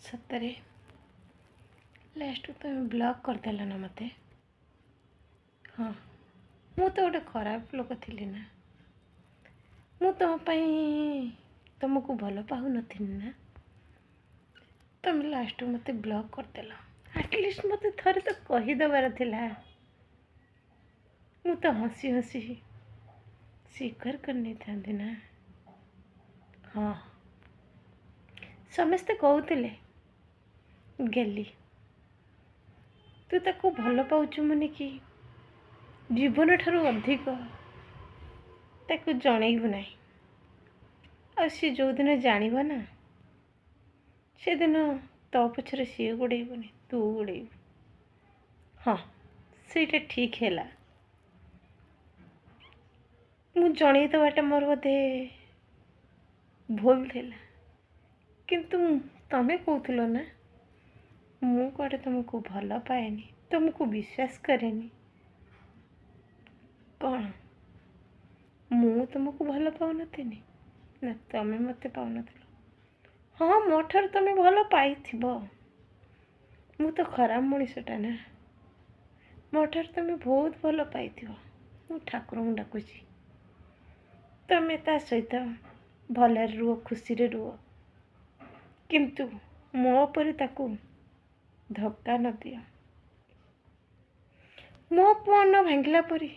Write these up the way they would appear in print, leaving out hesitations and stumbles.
ସତରେ ଲାଷ୍ଟକୁ ତୁମେ ବ୍ଲକ୍ କରିଦେଲ ନା ମୋତେ? ହଁ, ମୁଁ ତ ଗୋଟେ ଖରାପ ଲୋକ ଥିଲି ନା, ମୁଁ ତୁମ ପାଇଁ ତୁମକୁ ଭଲ ପାଉନଥିଲି ନା? ତୁମେ ଲାଷ୍ଟକୁ ମୋତେ ବ୍ଲକ୍ କରିଦେଲ। ଆଟଲିଷ୍ଟ ମୋତେ ଥରେ ତ କହିଦେବାର ଥିଲା, ମୁଁ ତ ହସି ହସି ସ୍ୱୀକାର କରିନେଇଥାନ୍ତି ନା। ହଁ, ସମସ୍ତେ କହୁଥିଲେ ଗେଲି ତୁ ତାକୁ ଭଲ ପାଉଛୁ ମାନେ କି ଜୀବନ ଠାରୁ ଅଧିକ, ତାକୁ ଜଣେଇବୁ ନାହିଁ। ଆଉ ସିଏ ଯେଉଁଦିନ ଜାଣିବ ନା, ସେଦିନ ତୋ ପଛରେ ସିଏ ଗୋଡ଼େଇବନି, ତୁ ଗୋଡ଼େଇବୁ। ହଁ, ସେଇଟା ଠିକ୍ ହେଲା। ମୁଁ ଜଣେଇ ଦେବାଟା ମୋର ବୋଧେ ଭୁଲ ଥିଲା। କିନ୍ତୁ ତମେ କହୁଥିଲ ନା ମୁଁ କୁଆଡ଼େ ତୁମକୁ ଭଲ ପାଏନି, ତୁମକୁ ବିଶ୍ୱାସ କରେନି। କ'ଣ ମୁଁ ତୁମକୁ ଭଲ ପାଉନଥିଲି ନା ତମେ ମୋତେ ପାଉନଥିଲ? ହଁ, ମୋ ଠାରୁ ତମେ ଭଲ ପାଇଥିବ, ମୁଁ ତ ଖରାପ ମଣିଷଟା ନା। ମୋ ଠାରୁ ତମେ ବହୁତ ଭଲ ପାଇଥିବ। ମୁଁ ଠାକୁରଙ୍କୁ ଡାକୁଛି ତମେ ତା ସହିତ ଭଲରେ ରୁହ, ଖୁସିରେ ରୁହ, କିନ୍ତୁ ମୋ ଉପରେ ତାକୁ ଧକ୍କା ନ ଦିଅ। ମୋ ମନ ଭାଙ୍ଗିଲା ପରି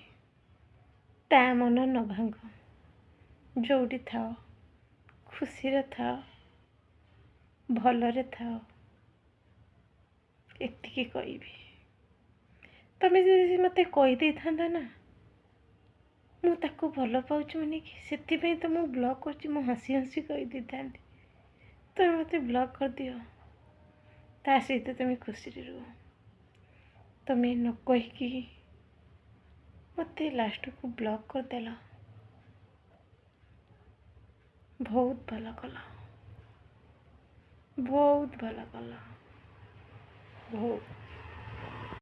ତା ମନ ନ ଭାଙ୍ଗ। ଯେଉଁଠି ଥାଅ ଖୁସିରେ ଥାଅ, ଭଲରେ ଥାଅ, ଏତିକି କହିବି। ତମେ ଯଦି ମୋତେ କହିଦେଇଥାନ୍ତ ନା ମୁଁ ତାକୁ ଭଲ ପାଉଛି ମାନେ କି ସେଥିପାଇଁ ତ ମୁଁ ବ୍ଲକ୍ କରୁଛି, ମୁଁ ହସି ହସି କହିଦେଇଥାନ୍ତି। ତମେ ମୋତେ ବ୍ଲକ୍ କରିଦିଅ, ତା ସହିତ ତମେ ଖୁସିରେ ରୁହ। ତମେ ନ କହିକି ମୋତେ ଲାଷ୍ଟକୁ ବ୍ଲକ୍ କରିଦେଲ। ବହୁତ ଭଲ କଲ, ବହୁତ ଭଲ କଲ, ବହୁତ।